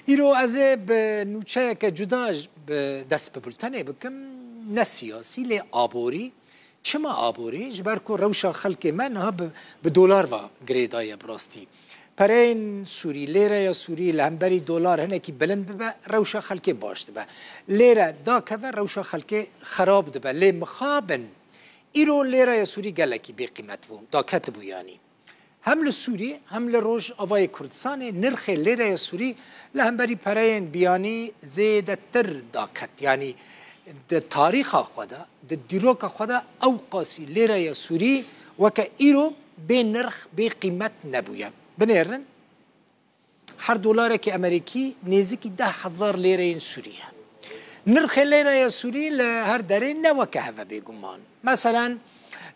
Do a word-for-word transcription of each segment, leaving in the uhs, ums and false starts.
Îro ez ê bi nûçeyeke cuda j-, bi dest bi bultenê bikim, ne siyasî, lê aborî. Çima aborî? Ji ber ku rewşa xelkê me niha bi, bi dolar ve girêdaye bi rastî. Pereyên Sûrî, lêreya Sûrî li hemberî dolar hinekî bilind bibe, rewşa xelkê baş dibe. Lêre dakeve, rewşa xelkê xerab dibe. Lê mixabin, îro lêreya Sûrî gelekî bêqîmet bû, daketibû yanî. Hem li Sûrî hem li Rojavayê Kurdistanê nirxê lêreya Sûrî li hemberî pereyên biyanî zêdetir daket. Yanî di tarîxa xwe de, di dîroka xwe de ewqasî lêreya Sûrî weke îro bê nirx, bê qîmet nebûye. Binêrin, her dolarekî Amerîkî nêzîkî deh hezar lêreyên Sûrî ye. Nirxê lêreya Sûrî li her derê ne weke hev e bêguman. Meselen,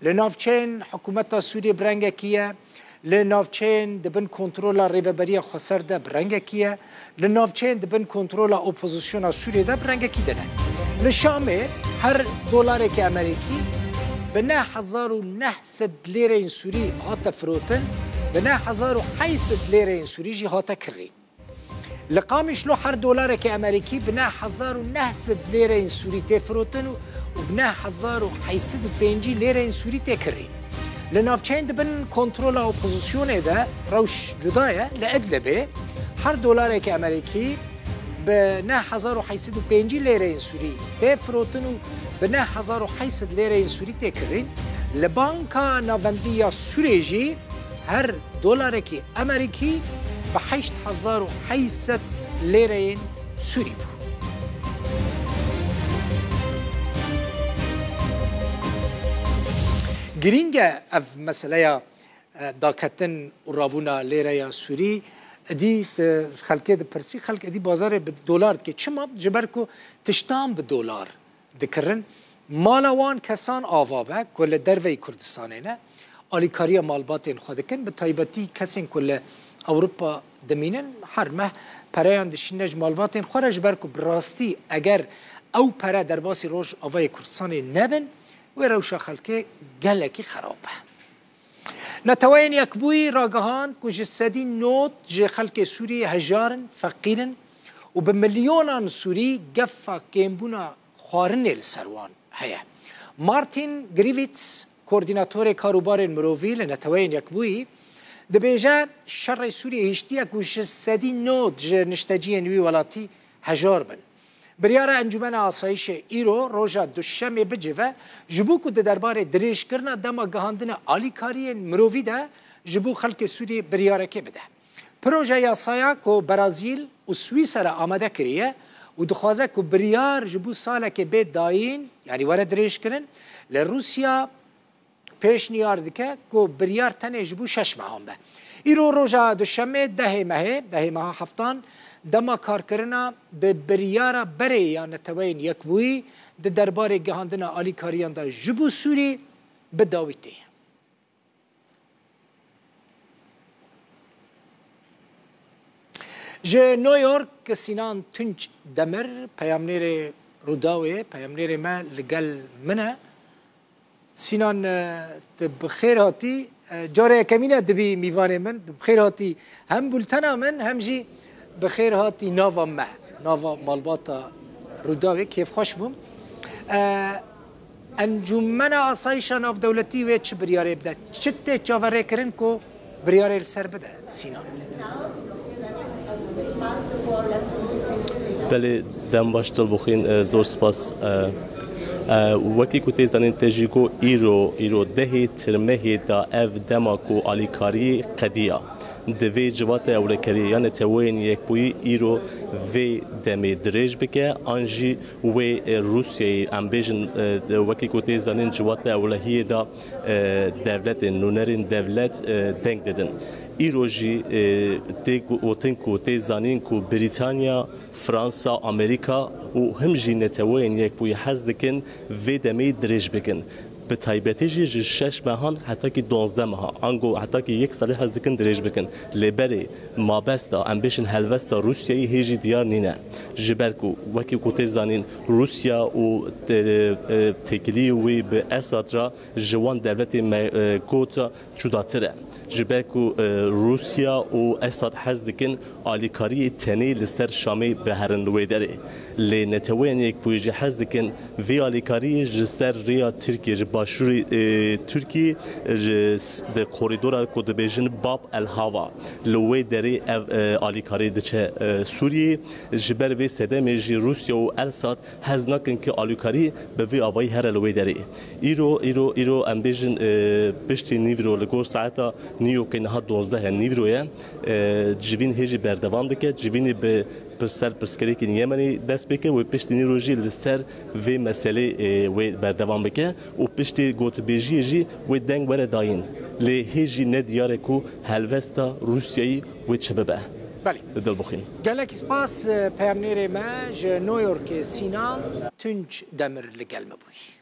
li navçeyên hikûmeta Sûriyê bi rengekî ye, li navçeyên di bin kontrola Rêveberiya Xweser de bi rengekî ye, li navçeyên di bin kontrola opozisyona Sûriyê de bi rengekî din e. Li Şamê her dolarekî Amerîkî bi neh hezar û neh sed lêreyên Sûrî hate firotin, bi neh hezar û heyt sed lêreyên Sûrî jî hate kirîn. Li Qamişlo her dolarekî Amerîkî bi neh hezar û neh sed lêreyên Sûrî tê firotin û, û bi neh hezar û heyt sed û pêncî lêreyên Sûrî tê kirîn. Li navçeyên di bin kontrola opozisyonê de rewş cuda ye. Li Idlibê her dolarekî Amerîkî bi neh hezar û heyt sed û pêncî lêreyên Sûrî tê firotin û bi neh hezar û heyt sed lêreyên Sûrî tê kirîn. Li Banka Navendî ya Sûrê jî her dolarekî Amerîkî bi heşt hezar û heyt sed lêreyên Sûrî bû. Girîng e ev meseleya, e, daketin û rabûna lêreya Sûrî. Êdî, e, xelkê dipirsî, xelk êdî bazarê bi dolar dike. Çima? Ji ber ku tiştan bi dolar dikirin. Mala wan kesan ava be ku li derveyî Kurdistanê ne, alîkariya malbatên xwe dikin, bi taybetî kesên ku li Ewropa dimînin, her meh pereyan dişîne ji malbatên xwe re, ji ber ku bi rastî eger ew pere derbasî Rojavayê Kurdistanê nebin, wê rewşa xelkê gelekî xerab be. Neteweyên Yekbûyî ragihand ku ji sedî nod ji xelkê Sûriyê hejar in, feqîr in û bi milyonan Sûrî gefa kêmbûna xwarinê li ser wan heye. Martin Griffiths, koordînatorê karûbarên mirovî li Neteweyên Yekbûyî, dibêje, şerê Sûriyê hiştiye ku ji sedî nod ji nişteciyên wî welatî hejar bin. Biryara Encûmena Asayîşê îro roja Duşemê bicive, ji bo ku di derbarê dirêjkirina dema gihandina alîkariyên mirovî de ji bo xelkê Sûriyê biryarekê bide. Proje yasaya ku Brazîl û Swîsera amade kiriye û dixwaze ku biryar ji bo salekê bê dayîn, yanî were dirêjkirin, li Rûsya pêşniyar dike ku biryar tenê ji bo şeş mehan be. Îro roja Duşemê dehê mehê, dehê meha heftan, dema karkirina bi biryara berê ya Neteweyên Yekbûyî di derbarê gihandina alîkariyan de ji bo Sûrî bi dawî tê. Ji New York, Sinan Tunç Demir, peyamnêrê Rûdawê, peyamnêrê me li gel min e. Sinan, e, tu bi xêr hatî. E, carê yekemîn e dibî mîvanê min. Tu bi xêr hatî hem bultena min, hem jî bi xêr hatî nava me, nava malbata Rûdawê. Kêfxweş bûm. E, Encûmena Asayîşa Navdewletî wê çi biryarê bide? Çi tê çaverêkirin ku biryarê li ser bide, Sînan? Belê, dem baş dilbixwîn, e, zor spas. E, e, wekî ku tê zanîn, te jî got îro, îro dehê tirmehê da ev dema ku alîkariyê qediya. Divê Civata Ewlekariyê ya Neteweyên Yekbûyî îro vê demê dirêj bike, an jî wê, e, Rûsyayê, em bêjin, e, wekî ku tê zanîn, Civata Ewlehiyê de, e, dewletên nûnerên dewlet, e, deng didin. Îro jî, e, tê gotin ku, tê zanîn ku Brîtanya, Fransa, Amerîka û him jî Neteweyên Yekbûyî hez dikin vê demê dirêj bikin. Bi taybetî jî ji şeş mehan hetakî duwazdeh meha, ango hetakî yek salî hez dikin dirêj bikin. Lê berê mabesta, em bêjin helwesta Rûsyayê hê jî diyar nîne. Ji ber ku, wekî ku tê zanîn, Rûsya û te-, e, têkiliyê wî bi Esad re ji wan dewletê me, e, got cudatir e. Ji ber ku, e, Rûsya û Esad hez dikin alîkariyê tenê li ser Şamê biherin li wê derê. Lê Neteweyên Yekbûyî jî hez dikin vê alîkariyê ji ser rêya Tirkiyê, ji başûrê, e, Tirkiyê, ji s-, di korîdora ku dibêjin Bab el Hava, li wê derê ev, e, alîkarî diçe, e, Sûriyê. Ji ber vê sedemê jî Rûsya û Esad hez nakin ku alîkarî bi vî avayî here li wê derê. Îro, îro, îro em bêjin, e, piştî nîvro li gor saeta New Yorkê niha duwazdeh e, nîvro ye. E, civîn hê jî berdewam dike. Civînê bi pir-, ser pirsgirêkên Yemenê dest pê kir, wê piştî nîvro jî li ser vê meselê, e, wê berdewam bike û piştî gotûbêjiyê jî wê deng were dayîn. Lê hê jî ne diyar e ku helwesta Rûsyayê wê çi bibe. Belê. Dilbixwîn. Gelek spas, e, peyamnêrê me ji New Yorkê Sînan Tunç Demir li gel me bûyî.